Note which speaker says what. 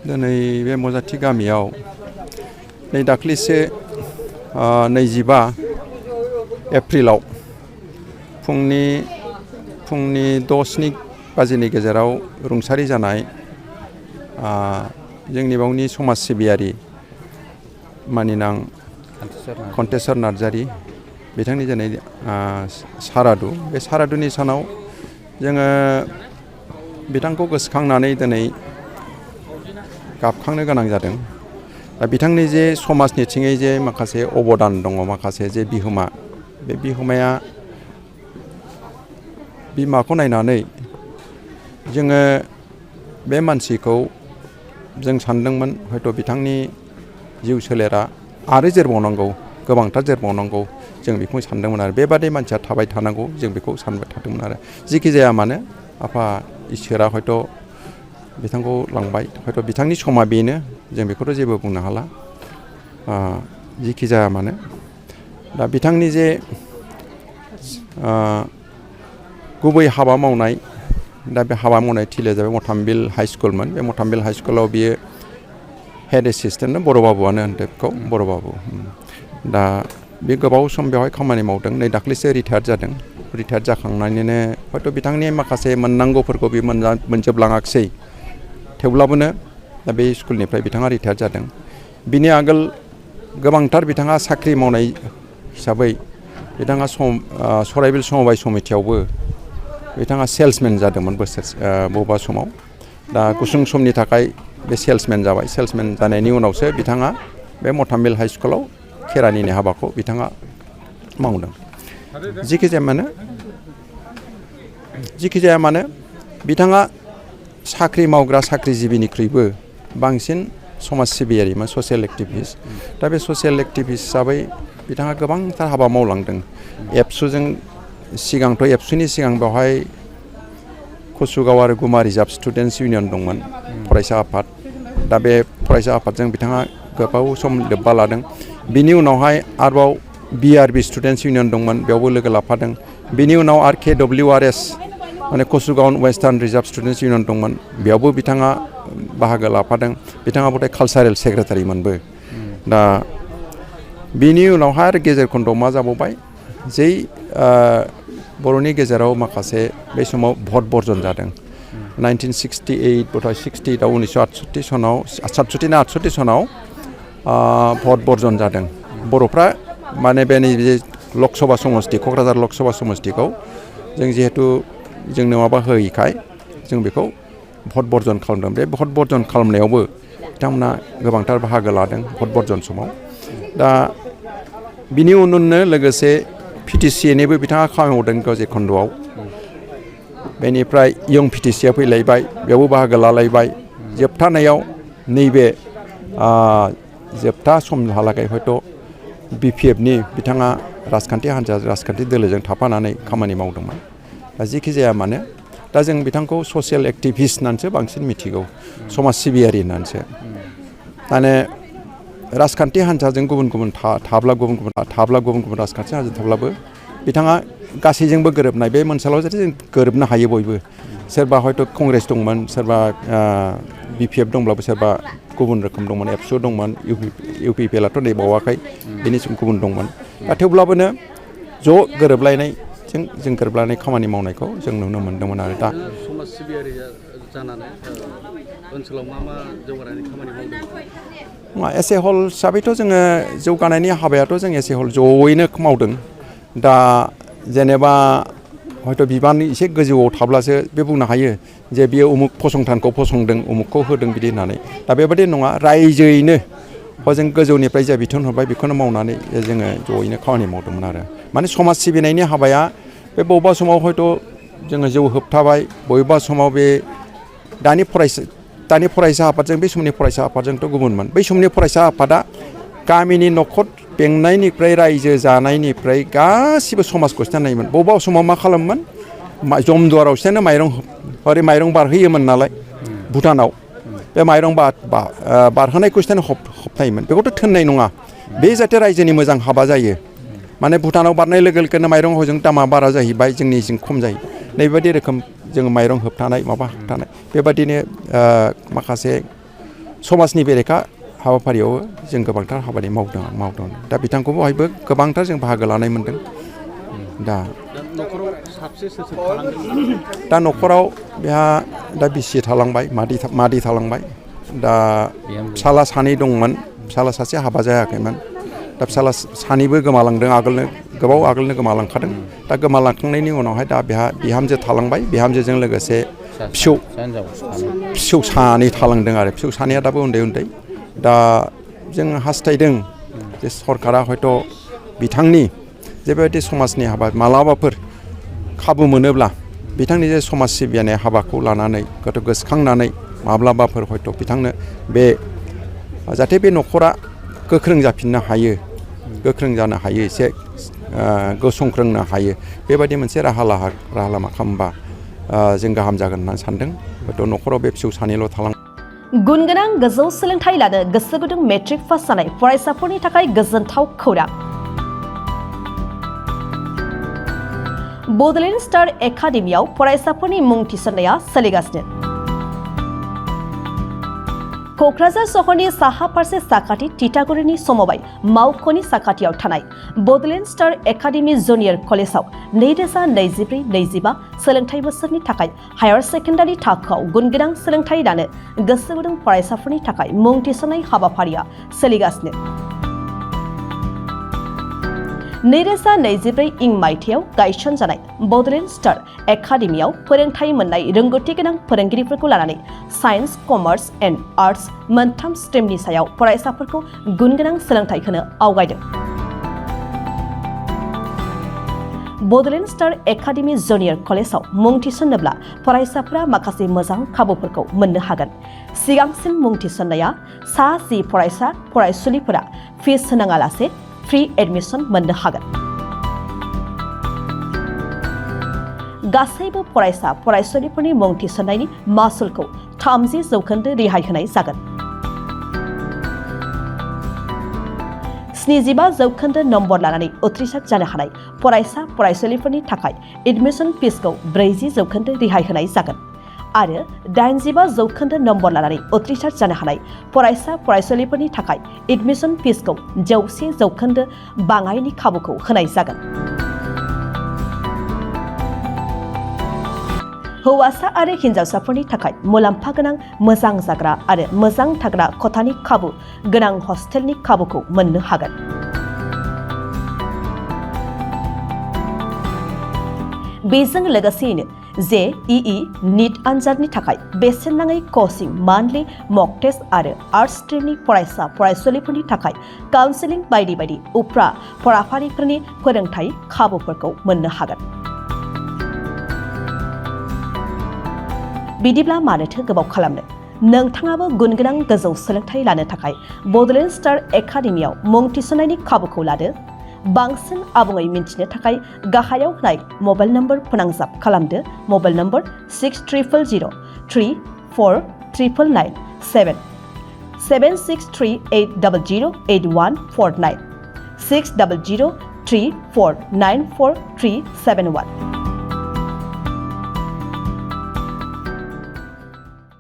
Speaker 1: दिनै बे मजाथि गामियाव नै दाख्लैसो 25 एप्रिलाव फुंनि 6-7 बाजिनि गेजेराव रुंसारि जानाय जोंनि बावनि समाज सिबियारि मानिनां कन्टेस्वर नार्जारि बिथांनि दिनै सारादु बे सारादुनि सानाव जोङो बिथांखौ गोसोखांनानै दिनै गाबखांनो गोनां जादों। दा बिथांनि जे समाजनिथिङै जे माखासे अबदान दङ, माखासे जे बिहोमा, बे बिहोमाया बिमाखौ नायनानै जोङो बे मानसिखौ जों सानदोंमोन हयथ' बिथांनि जिउ सोलेरा आरो जोरबावनांगौ, गोबांथार जोरबावनांगौ, जों बेखौ सानदोंमोन आरो बेबादि मानसिया थाबाय थानांगौ जों बेखौ सानबाय थादोंमोन आरो जिखि जाया मानो आफा इसोरा हयथ' बिथांखौ लांबाय, हयथ' बिथांनि समा बेनो, जों बेखौथ' जेबो बुंनो हाला। जिखि जाया मानो दा बिथांनि जे गुबै हाबा मावनाय, दा बे हाबा मावनाय थिलिया जाबाय मथामबिल हाइ स्कुलमोन। बे मथामबिल हाइ स्कुलाव बियो हेड एसिस्टेन्ट, बर' बाबुआनो होनदो बेखौ, बर' बाबु। दा बे गोबाव सम बेवहाय खामानि मावदों, नै दाख्लैसो रिटायार्ड जादों। रिटायार्ड जाखांनानैनो हयथ' बिथांनि माखासे मोननांगौफोरखौ बे मोनजोबलाङाखिसै, थेवब्लाबोनो दा बे स्कुलनिफ्राय बिथाङा रिटायार्ड जादों। बिनि आगोल गोबांथार बिथाङा साख्रि मावनाय हिसाबै बिथाङा सराइबिल समबाय समितियावबो बिथाङा सेल्समेन जादोंमोन बबेबा समाव। दा गुसुं समनि थाखाय बे सेल्समेन जाबाय। सेल्समेन जानायनि उनावसो बिथाङा बे मथामबिल हाइ स्कुलाव खेरानिनि हाबाखौ बिथाङा मावदों। जिखि जाया मानो बिथाङा साख्रि मावग्रा साख्रिजिबिनिख्रुइबो बांसिन समाज सिबियारिमोन, ससियेल एक्टिभिस्ट। दा बे ससियेल एक्टिभिस्ट हिसाबै बिथाङा गोबांथार हाबा मावलांदों। एबसुजों सिगांथ' एबसुनि सिगां बेवहाय कसुगाव आरो गुमा रिजार्भ स्टुडेन्टस इउनियन दंमोन, फरायसा आफाद। दा बे फरायसा आफादजों बिथाङा गोबाव सम लोब्बा लादों। बिनि उनावहाय आरोबाव BRB स्टुडेन्टस इउनियन दंमोन, बेयावबो लोगो लाफादों। बिनि उनाव आरो KWRS माने कसुगाव वेस्टार्न रिजार्भ स्टुडेन्टस इउनियन दंमोन, बेयावबो बिथाङा बाहागो लाफादों। बिथाङा बथाय कालसारेल सेक्रेटारिमोनबो। दा बिनि उनावहाय आरो गेजेर खन्दआव मा जाबावबाय, जै बर'नि गेजेराव माखासे बे समाव भट बर्जन जादों। 1968 बथाय 68आव 1968 सनाव 67 सनाव भट बर्जन जादों। बर'फ्रा माने बे नैबे लकसभा समस्ति, क'क्राझार लकसभा समस्तिखौ जों जिहेतु जोंनो माबा होयैखाय जों बेखौ भट बर्जन खालामदों। बे भट बर्जन खालामनायावबो बिथांमोना गोबांथार बाहागो लादों भट बर्जन समाव। दा बिनि उननो लोगोसे PTCनिबो बिथाङा खामानि मावदों गेजेर खन्द'आव। बेनिफ्राय इयं PTCआ फैलायबाय, बेयावबो बाहागो लालायबाय। जोबथानायाव नैबे जोबथा समहालागै हयथ' BPFनि बिथाङा राजखान्थि हान्जा, राजखान्थि दोलोजों थाफानानै खामानि मावदोंमोन। दा जिखि जाया मानो दा जों बिथांखौ ससियेल एक्टिभिस्ट होननानैसो बांसिन मिथिगौ, समाज सिबियारि होननानैसो। माने राजखान्थि हान्जाजों गुबुन गुबुन राजखान्थि हान्जा थाब्लाबो बिथाङा गासैजोंबो गोरोबनाय, बे मोनसेल' जाहाथे जों गोरोबनो हायो बयबो। सोरबा हयथ' कंग्रेस दंमोन, सोरबा BPF दंब्लाबो सोरबा गुबुन रोखोम दंमोन, एबसु दंमोन, UPPLआथ' नै बावाखै, बेनि गुबुन दंमोन। दा थेवब्लाबोनो ज' गोरोबलायनायजों जों गोरोबलायनाय खामानि मावनायखौ जों नुनो मोन्दोंमोन आरो। दा
Speaker 2: समाज सिबियारि जानानै ओनसोलाव मा जौगानायनि खामानि मावदों?
Speaker 1: एस ए हल हिसाबैथ' जोङो जौगानायनि हाबायाथ' जों एस ए हल जयैनो मावदों। दा जेनेबा हयथ' बिबान एसे गोजौआव थाब्लासो बे बुंनो हायो जे बियो उमुक फसंथानखौ फसंदों, उमुकखौ होदों बिदि होननानै। दा बेबादि नङा, रायजोयैनो हजों गोजौनिफ्राय जा बिथोन हरबाय बेखौनो मावनानै जोङो जयैनो खामानि मावदोंमोन आरो। माने समाज सिबिनायनि हाबाया बे बबेबा समाव हयथ' जोङो जौ होबथाबाय, बबेबा समाव बे दानि फरायसा आफादजों बे समनि फरायसा आफादजोंथ' गुबुनमोन। बै समनि फरायसा आफादा गामिनि न'खर बेंनायनिफ्राय, रायजो जानायनिफ्राय गासिबो समाजखौ नायोमोन। बबेबा समाव मा खालामोमोन, जमदुवाराव बिसोरनो माइरं बारहोयोमोन नालाय भुटानाव, बे माइरं बारहोनायखौ बिसोरनो होबथायोमोन। बेखौथ' थोननाय नङा, बे जाहाथे रायजोनि मोजां हाबा जायो। माने भुटानाव बारनाय लोगो लोगोनो माइरं हजों दामा बारा जाहैबाय, जोंनिजों खम जायो। नैबायदि रोखोम जोङो माइरं होबथानाय, माबा होबथानाय, बेबादिनो माखासे समाजनि बेरेखा हाबाफारियाव जों गोबांथार हाबानि मावदों दा बिथांखौ बहायबो गोबांथार जों बाहागो लानाय मोनदों दा
Speaker 2: न'खराव साबसे सोर थालांदों
Speaker 1: दा न'खराव बेहा दा बिसि थालांबाय मादै थालांबाय दा फिसाला सानै दंमोन फिसाला सासे हाबा जायाखैमोन दा फिसाला सानैबो गोमालांदों गोबाव आगोलनो गोमालांखादों दा गोमालांखांनायनि उनावहाय दा बेहा बिहामजो थालांबाय बिहामजोजों लोगोसे फिसौ सानै थालांदों आरो फिसौ सानैया दाबो उन्दै दा जों हास्थायदों जे सरकारा हयथ' बिथांनि जे बेबायदि समाजनि हाबा मालाबाफोर खाबु मोनोब्ला बिथांनि जे समाज सिबिनाय हाबाखौ लानानै गोसोखांनानै माब्लाबाफोर हयथ' बिथांनो बे जाहाथे बे न'खरा गोख्रों जाफिननो हायो गोख्रों जानो हायो एसे गसंख्रोंनो हायो बेबायदि मोनसे राहा लामा खालामबा जों गाहाम जागोन होननानै सानदों हयथ' न'खराव बे फिसौ सानैल' थालां
Speaker 3: गुन गोनां गोजौ सोलोंथाइ लानो गोसो गुदुं मेट्रिक पास जानाय फरायसाफोरनि थाखाय गोजोनथाव खौरां बड'लेण्ड स्टार एकाडेमियाव फरायसाफोरनि मुं थिसननाया सोलिगासिनो क'क्राझार सहरनि साहा फारसे साखाथि तितागुरिनि समबाय मावख'नि साखाथियाव थानाय बड'लेण्ड स्टार एकाडेमि जुनियर कलेजाव 2024-25 सोलोंथाइ बोसोरनि थाखाय हायार सेकेन्डारि थाखोआव गुनगोनां सोलोंथाइ लानो गोसो गुदुं फरायसाफोरनि थाखाय मुं थिसननाय हाबाफारिया सोलिगासिनो 2024 इं मायथाइयाव गायसनजानाय बड'लेण्ड स्टार एकाडेमियाव फोरोंथाइ मोननाय रोंगौथि गोनां फोरोंगिरिफोरखौ लानानै साइन्स कमार्स एन्ड आर्ट्स मोनथाम स्ट्रिमनि सायाव फरायसाफोरखौ गुनगोनां सोलोंथाइ होनो आवगायदों बड'लेण्ड स्टार एकाडेमि जुनियर कलेजाव मुं थिसन्नोब्ला फरायसाफोरा माखासे मोजां खाबुफोरखौ मोननो हागोन सिगांसिन मुं थिसन्नाया सा 10 फरायसुलिफोरा फिस होनाङालासे फ्रि एडमिशन मोननो हागोन गासैबो फरायसुलिफोरनि मुं थिसननायनि मासुलखौ 30% रेहाय होनाय जागोन 75% नम्बर लानानै उथ्रिसार जानो हानाय फरायसुलिफोरनि थाखाय एडमिशन फिसखौ 40% रेहाय होनाय जागोन आरो 85% नम्बर लानानै उथ्रिसार जानो हानाय फरायसुलिफोरनि थाखाय एडमिशन फिसखौ 100% बाङायनि खाबुखौ होनाय जागोन हौवासा आरो हिन्जावसाफोरनि थाखाय मुलाम्फा गोनां मोजां जाग्रा आरो मोजां थाग्रा खथानि खाबु गोनां हस्टेलनि खाबुखौ मोननो हागोन बेजों लोगोसेयैनो JEE नीट आनजादनि थाखाय बेसेन नाङै कचिं मान्थलि मक टेस्ट आरो आर्ट्स स्ट्रिमनि फरायसुलिफोरनि थाखाय काउन्सेलिं बायदि उफ्रा फराफारिफोरनि फोरोंथाय खाबुफोरखौ मोननो हागोन बिदिब्ला मानोथो गोबाव खालामनो नोंथाङाबो गुनगोनां गोजौ सोलोंथाइ लानो थाखाय बड'लेण्ड स्टार एकाडेमियाव मुं थिसननायनि खाबुखौ लादो बांसिन आबुङै मिन्थिनो थाखाय गाहायाव होनाय मबाइल नम्बर फोनांजाब खालामदो मबाइल नम्बर 6030349997 763800849 600349437 1